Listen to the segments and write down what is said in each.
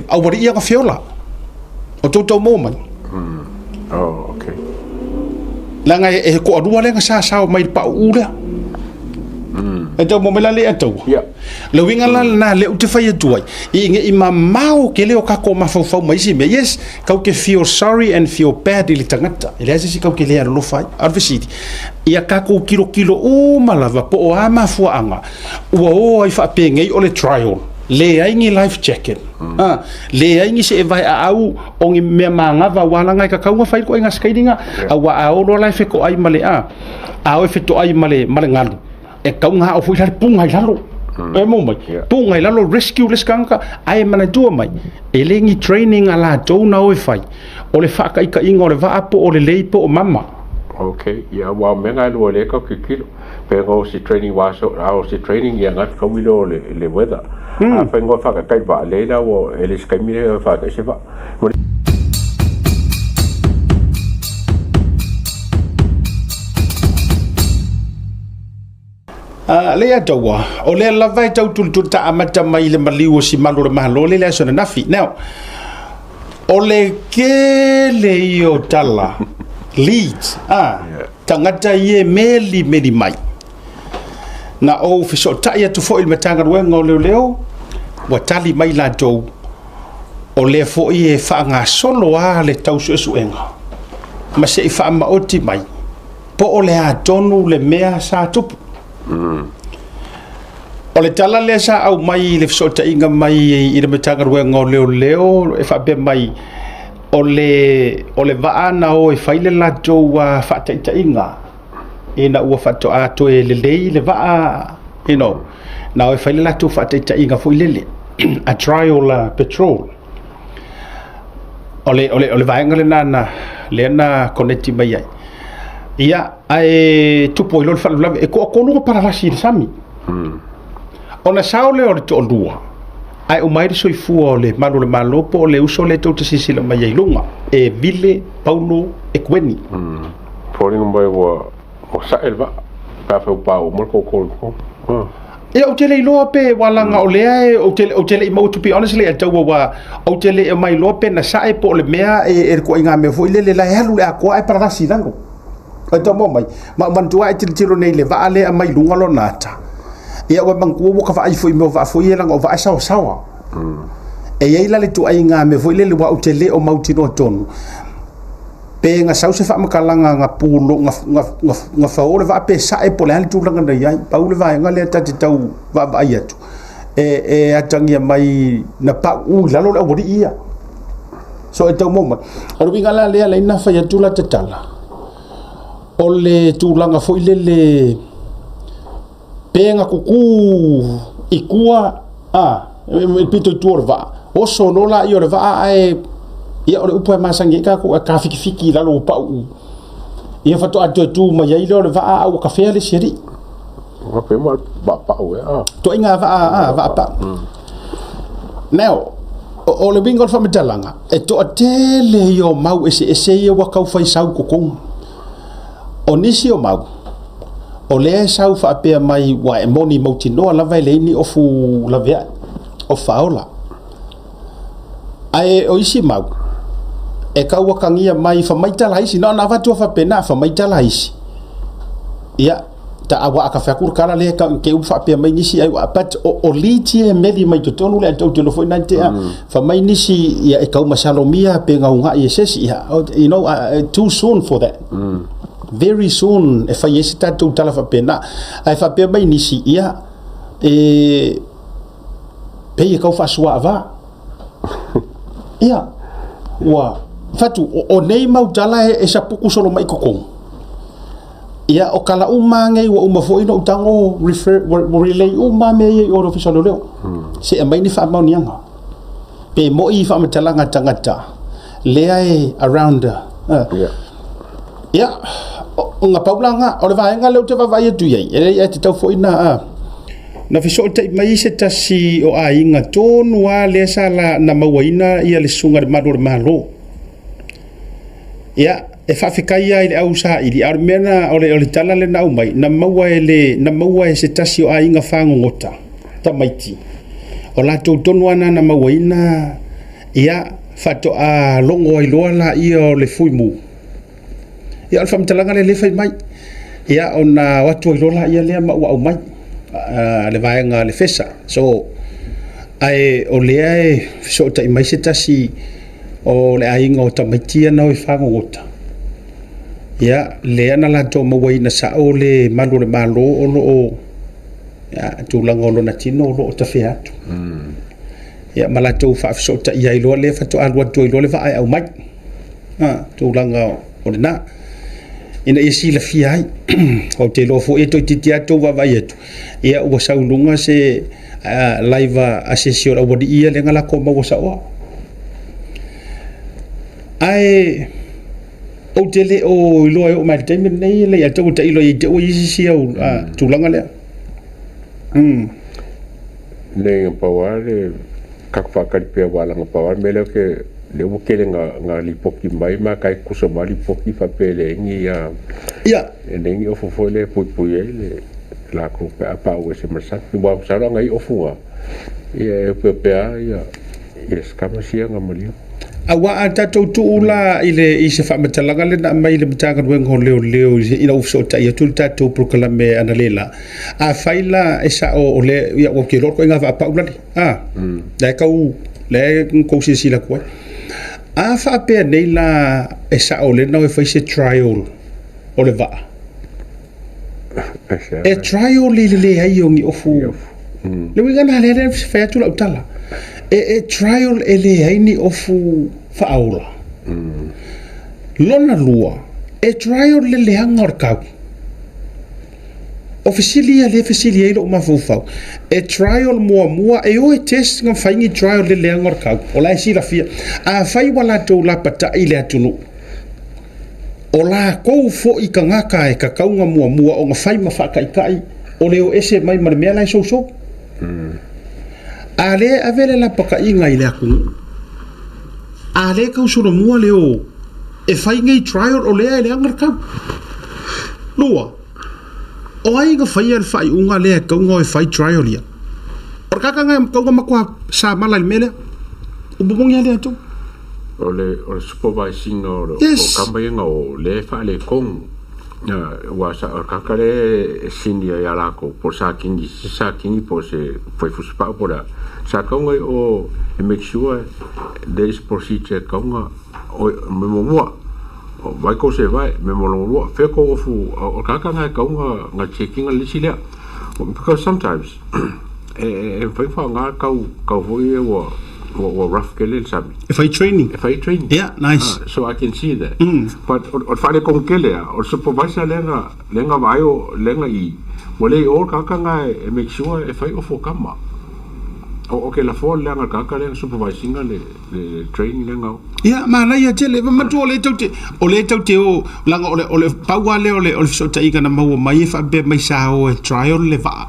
Aualii ia na feola o tou tau maua mai. Oh, okay. Leaga e toalua lea na sasao mai i le pauu lea. E tau maua mai la le ataua. Yeah. Le uiga la lena lea ou te fai atu ai, i ne i mamao tele o tatou mafaufau ma isi mea. Yes, tatou te feel sorry and feel bad i le tagata. E leai se isi tatou te le alolofa ai. A o le fesili, ia tatou tilotilo uma lava po o a mafuaaga ua o ai faapenei o le trial, leai ni life jacket, a, leai ni seevae aau o ni mea manava aua laga e tatau ona fai le ituaiga skating aua a o loa la e fetoai ma le a, a o e fetoai ma le ma le galu, e tatau ona ao foi la le puga i lalo. E maua mai, puga i lalo, rescue le isi tagata, ae manatua mai, e le ni training a latou na o e fai, o le faataitaiga o le vaa po o lelei po o mama. Okay, ia aua o mea na e lua lea e tau tilotilo. Pe o se training wa so a o se training ia nga ka wilo le le weather. A fai ngoa fa ka kai va le la wo e le skai mi le fa ka se va. A le ataua, o lea lava e tau tulituli ta amata mai le maliu o si malu o le Malo le le aso ananafi. Now, o le kele ia o tala, leads, a, tagata ia e meli meli mai. Na ou fesootai atu foi i le Matagaluega o Leoleo, ua tali mai latou, o lea foi e faagasolo lava le tau suesuega ma se i faamaoti mai po o le a tonu le mea sa tupu. O le tala lea sa aumai i le fesootaiga mai i le Matagaluega o Leoleo e faapea mai, o le, o le vaa na o e fai le latou faataitaiga ina ua faatoa toe lelei le vaa, you know, na o e fai le latou faataitaiga foi lele, a trial patrol. O le, o le, o le vaega lena na, lea na koneti mai ai. Ia, ae tupu ai loa le faalavelave, e toatolu na palalasi i le sami. Ona sao lea o le toalua, ae uma ai le soifua o le malu o le Malo po o le uso lea tou te silasila mai ai i luga, e Vile Paulo Ekueni. Foliga mai ua sae le vaa, pe afai ua pauu uma le toatolu i totonu. Ia, ou te le iloa pe ua laga o lea e, ou te, ou te le i maua to be honest le ataua ua, ou te le i mailoa pe na sae po o le mea e, e le ituaiga mea foi lele la e alu le atoa ae palalasi i lalo. Ua tau maua mai, ma ou manatua e tilotilo nei i le vaa lea e aumai i luga lona ata. Ia ua manatua ua ka vaai foi i mea o vaa foi ia leaga o vaa e saoasaoa. E i ai la le ituaiga mea foi lele aua ou te le o mautinoa tonu pe na sau se faamatalaga na pulo na, na, na, na fao le vaa pe sae po o le a le tulaga na i ai. Pau le vaega lea ta te tau vaavaai atu e atagia mai na pauu i lalo le aualii ia. So e tau maua mai. O le uiga la lea, na fai atu la tatala, o le tulaga foi lele pe na kuku i tua, a, i pito i tua o le vaa, oso loa laia o le vaa ae, ia o le upu e masani ai tatou, e tafitifiti i lalo o pauu. Ia faatoa toe tu mai ai lea o le vaa a ua kafea le isi alii. Ua pe ma vaa pau e a. Ituaiga vaa, a, vaa pau. Now, o le uiga o le faamatalaga, e toatele ia o mau eseese ia ua tau fai sau i totonu. O nisi o mau, o lea e sau faapea mai, ua e moni mautinoa lava e leai ni ofu laveai, ofu faaola. Ae o isi mau, e tau atagia mai, fai mai tala isi, na ona avatu lava faapena, fai mai tala isi. Ia, ta aua a ka fai atu le tala lea e te faapea mai nisi ai but o leads ia e meli mai totonu le tou te iloa foi na tea fai mai nisi ia e tau masalomia pe gauga'i e se isi ia you know too soon for that very soon e fai ai se tatou tala faapena ae faapea mai nisi ia e pei e tau faasuaava ia ua fatu o nei mau tala e sapuku solo mai i totonu. Ia, o tala uma lava nei ua uma foi ona ou tago refer, ua relay uma lava mea ia i o i le Ofisa o Leoleo. Se i aumai ni faamaoniaga. Pe moi i faamatalaga a tagata lea e around. Ia, na pau la lena. O le vaega lea ou te vaavaai atu i ai, e leai ae tatau foi ona na fesootai mai se tasi o aiga tonu lava lea sa na mauaina le susuga i le Malu o le Malo. Ia, e faafetai lava i le au saili, a o le mea na, o le tala lea na aumai, na maua e le, na maua e se tasi o aiga fagogota, tamaiti. O latou tonu lava na na mauaina Ia, faatoa logo ai loa laia o le Fuimu. Ia, o le faamatalaga lea lea e fai mai. Ia, ona o atu ai loa laia lea ma ua aumai le vaega a le FESA. So, ae o lea e fesootai mai se tasi o le aiga o tamaiti ia na o i fagogota, ia, lea na latou mauaina sao le malu o le Malo o lo o, ia, tulaga o lona tino o lo o tafea atu. Ia ma latou faafesootai ai loa lea faatoa alu atu ai loa le vaa e aumai. A, tulaga o lena. Ina ia silafia ai. Ou te iloa foi e toeitiiti lava tou vaavaai atu, ia ua sau i luga se live a se isi o le aualii ia lea na latou maua saoa. Ae ou te le o iloa e oo mai i le taimi lenei e le i tau tailo i te ua i isi isi au tulaga lea. Nei na pau lava le tatou faatali pea aua leaga pau lava le mea lea ou te lea ua tele na lipoti mai ma tai tutusa uma lava lipoti faapea e leai ni e leai ni ofu foi lea e puipui ai le latou pe a paau ese ma le sami. Aua masalo ana i ai ofu na, ia e opea lava ia scammers ia na malie. Aua a tatou tuu la i le i se faamatalaga lea na aumai i le Matagaluega o Leoleo ina ua fesootai atu le tatou polokalame analeila, afai la e sao o lea, ia ua ou te iloa o le ituaiga vaapau lale, a, la e tau, la e tou silasila atu ai. A faapea nei la e sao o lea na o e fai se trial o le vaa, E trial i le leai o ni ofu. Le uiga lena lea lea fai atu lau tala. E trial e leai ni ofu faaola. Lona lua, e trial le leaga o le kau. O fesili ia lea e fesili ai lou mafaufau. E trial muamua, e o e test na fai ni trial le leaga o le kau. O la e silafia. Afai ua latou lapatai i le atunuu, O latou foi tagata e tatau ona muamua ona fai ma faataitai o le o ese mai ma le mea la e sousou. A lea e ave le lapataiga i le atunuu, a lea e tau solomua le o e fai nei trial o lea e leaga le tau. Lua, O ai na faia le faaiuga lea e tatau ona o e fai trial ia? O le tagata lena e tatau ona matua samala i le mea lea. Upu moni lava lea tou. O le o le supervise ina o le o kama ia na o lea e faaletonu. Aua sa o le tagata lea e senior ia latou po o le Satini se Satini po o se fai fusipau po o le a, sa tatau ona o e make sure there is procedure e tatau ona o mea muamua Vai kou se vai, me mo longa lua, fea kou ofu, o le tagata lena e tatau ona check ina le lisi lea. Because sometimes, e mafai ona faaaoga tau, tau foi ia ua, ua rough tele le sami. E fai training. E fai training. Yeah, nice. So I can see that. But o le faaletonu tele lava, o le supervisor lea na, lea na vaai o, lea na i, ua le i o le tagata lena e make sure e fai ofu o tama. O, ke lafoa le leaga o le tagata lea na supervise ina le, le training lea na o. Ia, manaia tele. Manatua o lea tou te, o lea tou te o, leaga o le, o le pau lava lea o le, o le fesootaiga na maua mai e faapea mai sa o e trial le vaa,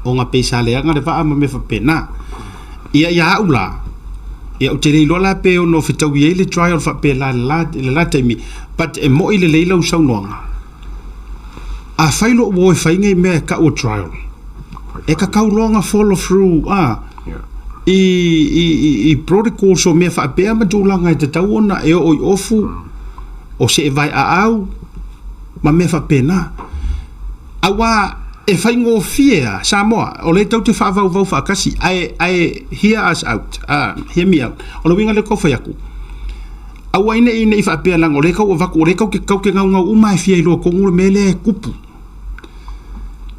ona pei sa leaga le vaa ma mea faapena. Ia, ia au la, ia ou te le iloa la pe ono fetaui ai le trial faapela i le la, i le la taimi, but e moi lelei lau saunoaga. Afai loa ua o e fai nei mea e tau o trial, e tatau loa ona follow through a i, i, i, i protocols o mea faapea ma tulaga e tatau ona e oo i ofu, o seevae aau, ma mea faapena. Aua e faigofie a Samoa, o lea tou te faavauvau faatasi, ae, ae hear us out, hear me out. O le uiga lea o le tau fai atu, Aua ne i ne i faapea leaga o lea e tau avatu, o lea tau te, tau te gaugau uma e fia iloa tonu le mea lea e tupu.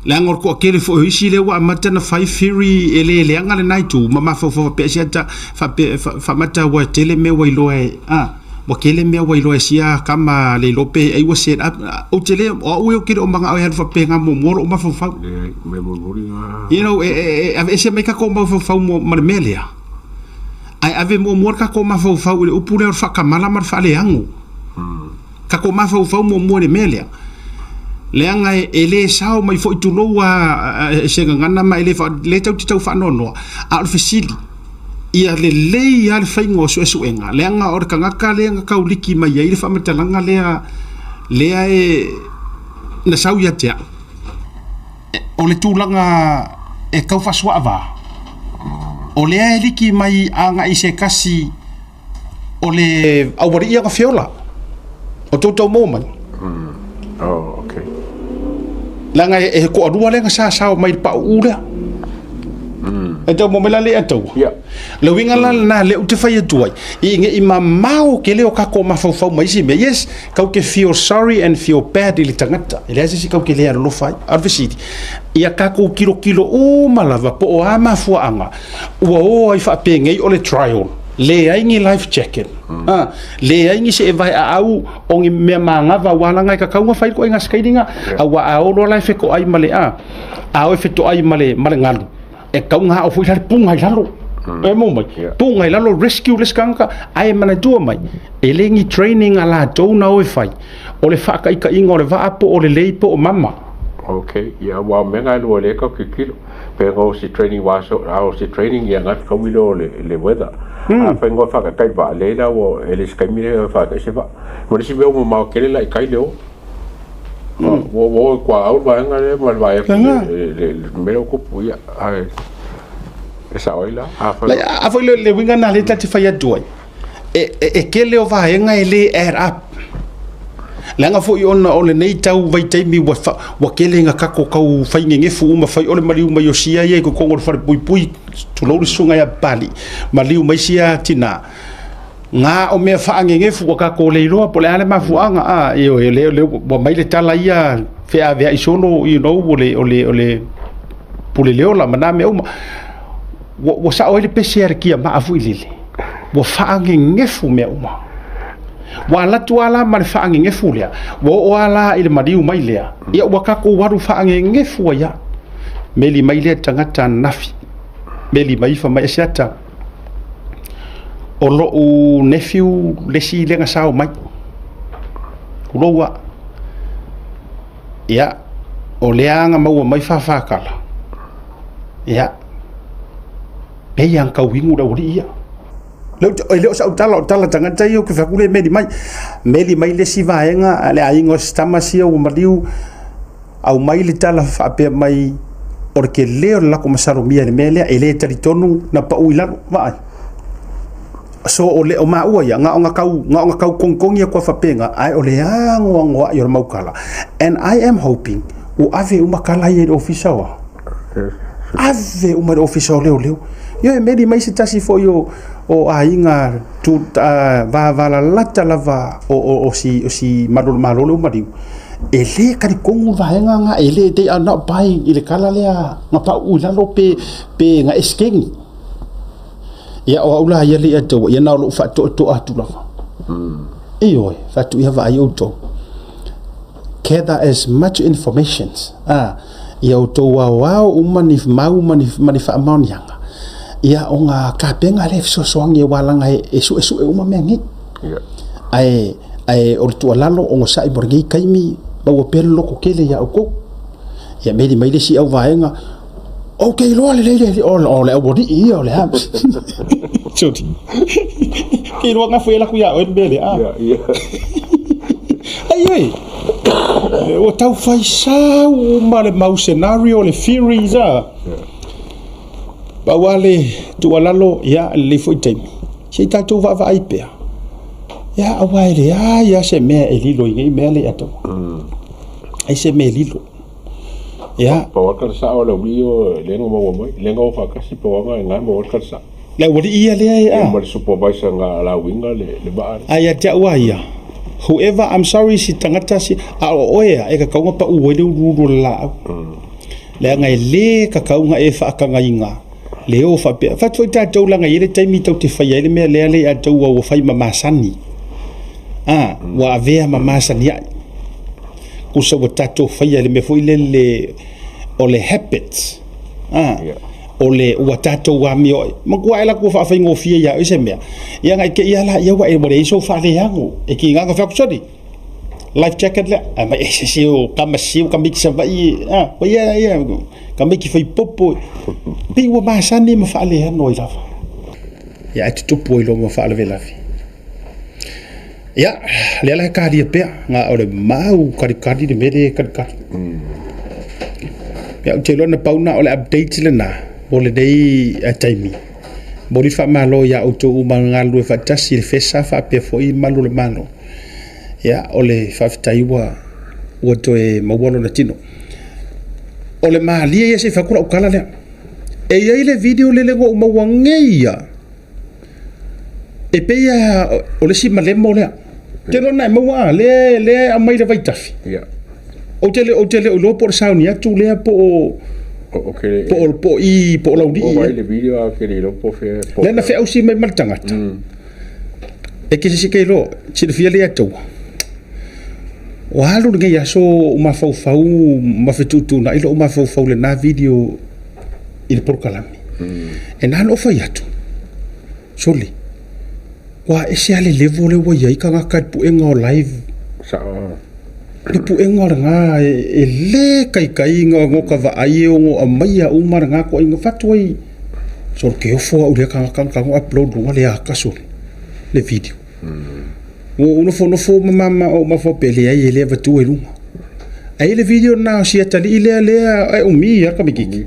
Leaga o le toatele foi o isi lea ua amata ona fai theory e le leaga lena itu ma mafaufau faapea se ata faapea faamata ua tele mea ua iloa e a ua tele mea ua iloa e sia kama le iloa pe ai ua set up. Ou te le o au ia ou te le o manao e alu faapena muamua lou mafaufau. You know, e, e, e aveese mai tatou mafaufau ma le mea lea. Ae ave muamua le tatou mafaufau i le upu lea o le faatamala ma le faaleago. Tatou mafaufau muamua i le mea lea. Leaga e le sao mai foi tulou a se gagana ma e le lea tatou te tau faanoanoa. A o le fesili, ia lelei lava le faiga o suesuega, leaga o le tagata lea na tau liki mai ai le faamatalaga lea lea e na sau ia te au. O le tulaga e tau faasuaava. O lea e liki mai agai i se tasi o le aualii ia na feola. O tou tau maua mai. Oh, okay. Leaga e toalua lea na sasao mai i le pauu lea. E tau maua mai la le ataua. Yeah. Le uiga la lena lea ou te fai atu ai, i ne i mamao tele o tatou mafaufau ma isi mea. Yes, kau te feel sorry and feel bad i le tagata. E leai se isi kau te le alolofa ai. A o le fesili, ia tatou tilotilo uma lava po o a mafuaaga ua o ai faapenei o le trial, leai ni life jacket, leai ni seevae aau o ni mea manava aua laga e tatau ona fai le ituaiga skating aua a o loa la e fetoai ma le a o e fetoai ma le ma le galu, e tatau ona ao foi la le puga i lalo. E maua mai, puga i lalo, rescue le isi tagata, ae manatua mai, e le ni training a latou na o e fai, o le faataitaiga o le vaa po o lelei po o mama. Okay, ia aua o mea na e lua lea e tau tilotilo. Pe na o se training wa so, a o se training ia na fekaui lea o le weather. A fai ngoa faataitai vaa, leai la ua e le se taimi lea e faataitai se vaa. Ma le isi mea ua mamao tele la i tai le o. Ua ua o i tuaau le vaega lea ma le vaai atu i le mea lea ua tupu, ia, ae e sao ai la. A fai A foi le uiga lena lea ta te fai atu ai, e tele o vaega e le add up. Leaga foi ona o lenei tau vaitaimi ua, ua tele ina tatou tau fai nenefu uma, fai o le maliu mai o sia ia i totonu o le falepuipui, tulou le susuga ia Papalii, maliu mai sia tina. Na o mea faanenefu ua tatou le iloa po o le a le mafuaaga, a, ioe, o lea ua mai le tala ia feaveai solo, you know, o le, o le, o le pule le ola ma na mea uma. Ua sao ai le pese a le tiamaa foi lele, ua faanenefu mea uma. Ua alu atu lava la ma le faanenefu lea, ua oo lava la i le maliu mai lea, ia ua tatou alu faanenefu ai lava. Meli mai lea tagata ananafi, meli mai fai mai, Asiata, o lou nephew le isi lea na sao mai, tulou lava. Ia, o lea na maua mai fafakala, ia, pei lava na tau inu le aualii ia. E le o sau tala, o tala a tagata ia ou te fai atu lea e meli mai. Meli mai le isi vaega a le aiga o si tama sia ua maliu, aumai le tala faapea mai, o le tele o le latou masalomia i le mea lea, e le talitonu na pau i lalo. Vaai. So o le o maua ia, na ona tau, na ona tau togitogi atu lava faapena, ae o le anoanoai o le mau tala. And I am hoping ua ave uma tala ia i le ofisa o a? Ave uma i le ofisa o leoleo. Ioe, meli mai se tasi foi o, o aiga tu, vavalalata lava o, o, o si, o si malu o le Malo lea ua maliu, e le talitonu le vaega lena, e le, they are not buying i le tala lea na pauu i lalo pe, pe na eseteni. Ia o au la ia le ia taua, ia na o lou faatoatoa atu lava. Ioe, fatu ia vaai outou. Gather as much information. Ah, ia outou aoao uma ni mau ma ni, ma ni faamaoniaga. Ia o ngā kapenga lea e fesoasoani aua laga e suesue uma mea nei. Yeah. Ae, ae o le tuualalo onosai mo lenei taimi, maua pea le loto tele iā outou. Ia meli mai le isi au vaega, Ou te iloa lelei le o, o le aualii ia o le a. Sorry. Ke iloa gafu e laku ia oe le mea lea. Yeah, yeah. Ai ai. Ua tau fai sau uma le mau scenario, le theories a. Yeah. Pau lava le tuualalo, ia, lelei foi taimi. Se i tatou vaavaai pea. Ia, aua e leai lava se mea e lilo i nei mea lea e atau. Ai se mea e lilo. Ia. Pau lava le sao o le aualii o lea na maua mai, lea na o faatasi pau lava na maua le tala sao. Le aualii ia lea e a. Ma le supervisor na lauina le vaa lea. A ia te au lava ia, whoever, I'm sorry si tagata si, a o oe a e tatau ona pau ai le uluulu o le laau. Leaga e le tatau ona e faatagaina le o faapea. Fai atu foi tatou leaga e i ai le taimi tou te faia ai le mea lea le tatou ua fai ma masani. A, ua avea ma masani ai. Tusa ua tatou faia le mea foi lele o le habit. A, o le ua tatou amio ai. Matua e latou faafaigofie ia oe se mea. Ia ngai te ia la ia ua e ua leai sou faaleano. E kiga na fai atu sori. Life jacket lea. Ai mai e se se o kama siu kama iki Savaii. A, ko ia ia kama iki fai popo. Pei ua masani ma faaleano ai lava. Ia ae tutupu ai loa ma faalavelave. Ia, lea la e kalia pea, na o le mau kalikali le mea lea e kalikali. Ia, ou te iloa na pau na o le update lena mo lenei taimi. Momoli le faamalo ia outou uma na galulue faatasi i le FESA faapea foi malu o le Malo. Ia, o le faafetai ua ua toe maua lona tino. O le malie ia se i fai atu lau tala lea. E i ai le video lele na ou maua nei lava, e pei lava o le isi malemo lea. Ou te iloa na e maua a, lea e aumai le vaitafi. Ou te le o iloa po o le sauni atu lea po o po o i po o Laulii. Lea na feausi mai ma le tagata. E ke se ke iloa, silafia le Ataua. Ua alu lenei aso o mafaufau ma fetuutuunai lou mafaufau i lena video i le polokalame. E na ona ou fai atu, sole, ua ese lava le level lea ua i ai tagata i le puega o live. Sao. Le puega o lena e le taitai ona ota vaai e ono aumaia uma lena ituaiga fatu ai. Sole, ke ofo au i lea tagata na tago upload luga le ata sole, le video. Ua ou nofonofo ma ma ou mafaufau pea, leai e le avatua i luga. Ae i ai le video lena o si atalii lea lea e umi lava le tamaitiiti.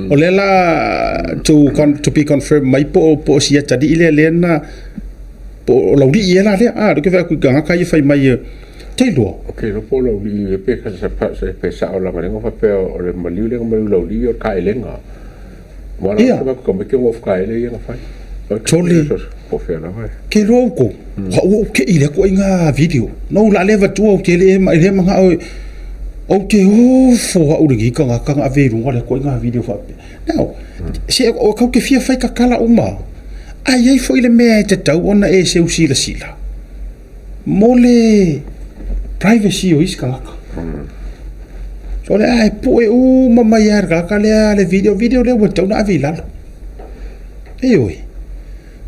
O lea la to, to be confirmed mai po o si atalii lea lea na po o Laulii ea la lea. Ah, lea ou te vaai atu i tagata ia fai mai te iloa. Ok, iloa po o Laulii ea pe pe sao leaga lea na faapea o le maliu lea na maliu Laulii o le kaelega. Ia. Sole. Ke iloa outou, ua ou te i lea ituaiga video. Na ou la le avatua ou te le manao e, ou te ofo au i lenei tagata na ave i luga lea ituaiga video faapea. Now, se o tatou te fia fai tatala uma, ae i ai foi le mea e tatau ona e seu silasila mo le privacy o isi tagata. So o le a e pue uma mai lava e le tagata lea le video, video lea ua tatau ona ave i lalo. Ioe.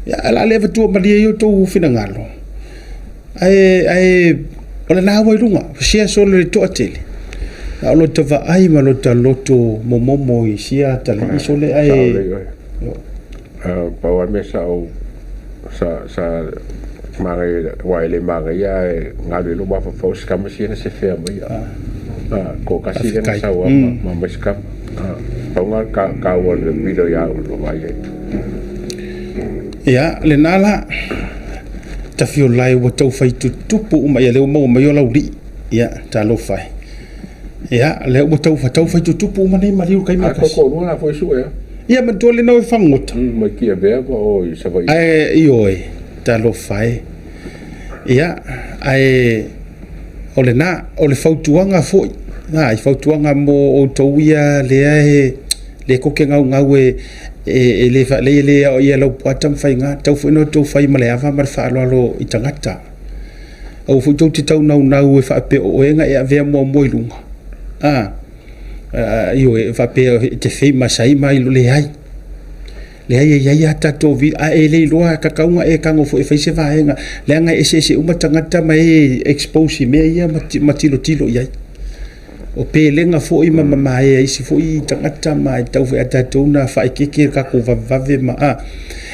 Ia o le a le avatua malie ai outou finagalo, ae ae o lena ua i luga, share solo i le toatele, a o lota vaai ma lota loto momomo i sia atalii sole ae Pau lava le mea sa ou sa sa manaia aua e le manaia ae galu ai lou mafaufau si tama sia na sefea mai a toatasi lea na sau lava ma ma isi tama. Pau lena o le taua o le video ia au o vaai ai. Ia, lena la, Tafiolae ua tau fai tutupu uma, ia lea ua maua mai o Laulii. Ia, talofa e. Ia, lea ua tau tau fai tutupu uma nei maliu kai ma kasi. Ko lua foi su e. Ia matua le nau e fagota. Mai ki avea ma o i Savaii. Ae ioe, talofa e. Ia, ae o lena, o le fautuaga foi, a, i fautuaga mo outou ia lea e le koke gaugau e e le faalei e le aoaia e Laupua Tamafaiga, tatau foi ona outou fai ma le ava ma le faaaloalo i tagata. Aua foi tou te tau naunau e faapea o oe na e avea muamua i luga. A, ioe, faapea e te famous ai ma leai. Leai, e i ai a tatou a e le iloa tatau ona e tago foi e fai se vaega, leaga e eseese uma tagata ma e expose i mea ia ma tilotilo i ai. O pelega foi ma mamae a isi foi tagata ma e tatau foi ia tatou ona faaeteete le tatou vavevave ma a.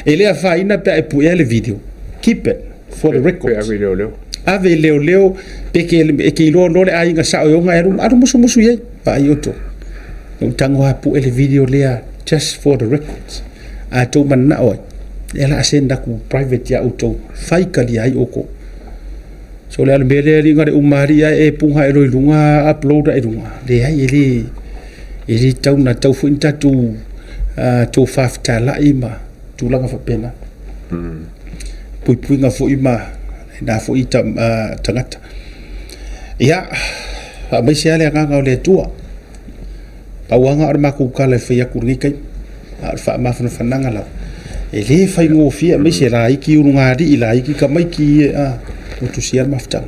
E le afaina pe a e puea le video, keep it for the records. Pe ave i leoleo. Ave i leoleo pe ke, e ke iloa loa le aiga sao e ona e alu, alu musumusu i ai. Vaai outou. Na ou tago lava pue le video lea just for the records. A outou mananao ai, ia o le a send atu private ia outou, fai talia ai outou. So o le a le mea lea alii na o le uma alii ae e puga ae loa i luga upload ae i luga. Leai e le e le tatau ona tatau foi ona tatou tofa fetalai ma tulaga faapena. Puipuiga foi ma lena foi tagata. Ia, faamaise lava le agaga o le Atua. Pau lava na o le matou tala e fai atu i lenei taimi, a o le faamafanafanaga lava, e le faigofie aemaise laiti ulugalii, laiti tamaiti, a, motusia le mafutaga.